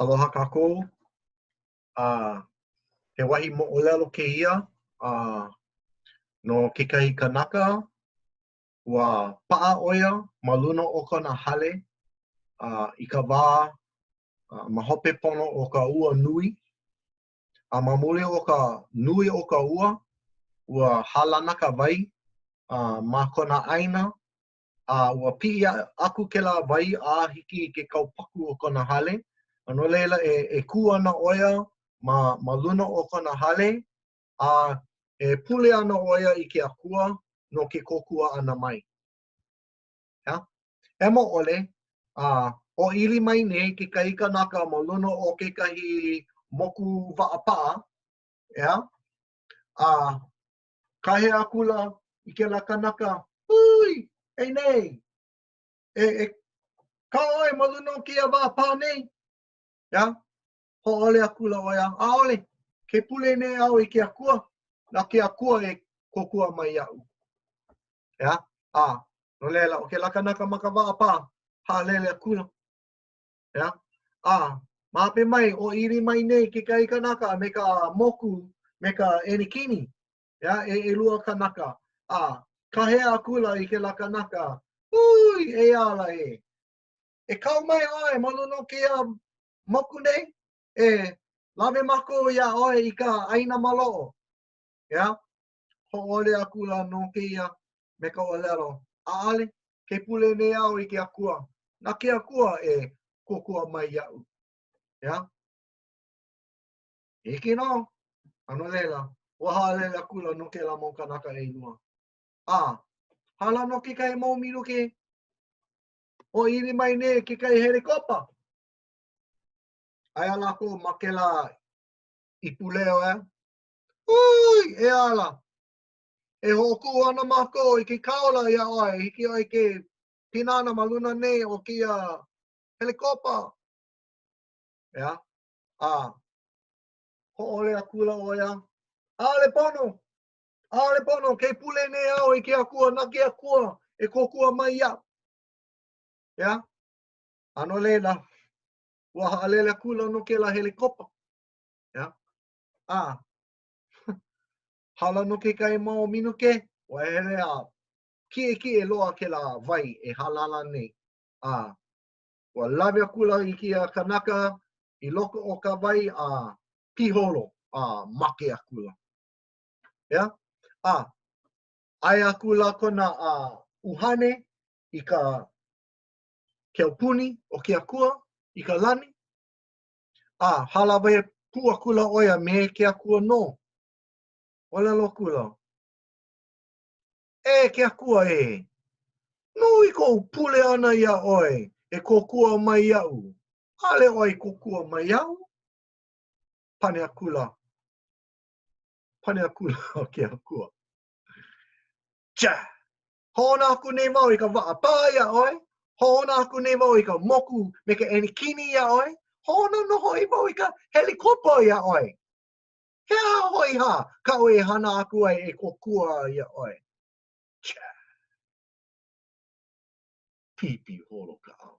Aloha kākou. Uh, he wahi moʻolelo kēia uh, no kekahi kanaka ua paʻa ʻo ia ma luna o kona hale uh, i ka wā uh, ma hope pono o ka ua nui. A ma muli o ka nui o ka ua, ua hālana ka wai uh, ma kona ʻāina a ua piʻi aku kēlā wai a hiki i ke kaupaku o kona hale, a no laila e, e kū ana ʻo ia ma, ma luna o kona hale, a e pule ana ʻo ia i ke akua no ke kōkua ʻana mai. ʻEā? ʻEmo ʻole, a ʻōʻili mai nei kekahi kanaka ma luna o kekahi moku waʻapaʻa, ʻeā? A Kāhea akula i kēlā kanaka, Hui, e nei, e, e kau ʻoe ma luna o kēia waʻapā nei. ʻEā, hōʻole akula ʻo ia, ʻaʻole, ke pule nei au i ke akua, na ke akua e kōkua mai iaʻu. ʻEā, a no laila, ʻo kēlā kanaka ma ka waʻapā, haʻalele akula. ʻEā, a ma hope mai, ʻōʻili mai nei kekahi kanaka me ka moku, me ka ʻenikini, ʻeā, e ʻelua kanaka, a kāhea akula i kēlā kanaka, Hui, e ala ē. E kau mai ʻoe ma luna o kēia moku nei, e lawe mākou iā ʻoe i ka ʻāina maloʻo. ʻEā, hōʻole akula nō kēia me ka ʻōlelo, ʻAʻole, ke pule nei au i ke Akua, na ke Akua e kōkua mai iaʻu. ʻEā? Hiki nō. A no laila, ua haʻalele akula nō kēlā mau kānaka ʻelua. A, hala nō kekahi mau minuke, ʻōʻili mai nei kekahi helikopa. Aia lākou ma kēlā ipuleo, ʻeā? Hui, e ala! E hoʻokuʻu ana mākou i ke kaola iā ʻoe, hiki ʻoe ke pinana ma luna nei o kēia helikopa. ʻEā? A hōʻole akula ʻo ia, ʻAʻole pono! ʻAʻole pono! Ke pule nei au i ke Akua, na ke Akua e kōkua mai iaʻu. ʻEā? A no laila, ua haʻalele akula nō kēlā helikopa. ʻEā? A Hala nō kekahi mau minuke, ua hele a kiʻekiʻe loa kēlā wai e hālana nei, a ua lawe akula i kēia kanaka i loko o ka wai a piholo a make akula. ʻEā? A ʻae akula kona a ʻuhane i ka ke aupuni o ke akua i ka lani, a hālāwai pū akula ʻo ia me ke akua nō. ʻŌlelo akula, E ke Akua ē, nui koʻu pule ʻana iā ʻoe e kōkua mai iaʻu, ʻaʻole ʻoe i kōkua mai iaʻu? Pane akula, pane akula ke Akua, Tsa! Hoʻouna aku nei wau i ka waʻapā iā ʻoe, hoʻouna aku nei wau i ka moku me ka ʻenikini iā ʻoe, hoʻouna nō hoʻi wau i ka helikopa iā ʻoe. He aha hoʻi hā kaʻu e hana aku ai e kōkua iā ʻoe? Tsa! Pīpī holo ka ʻau.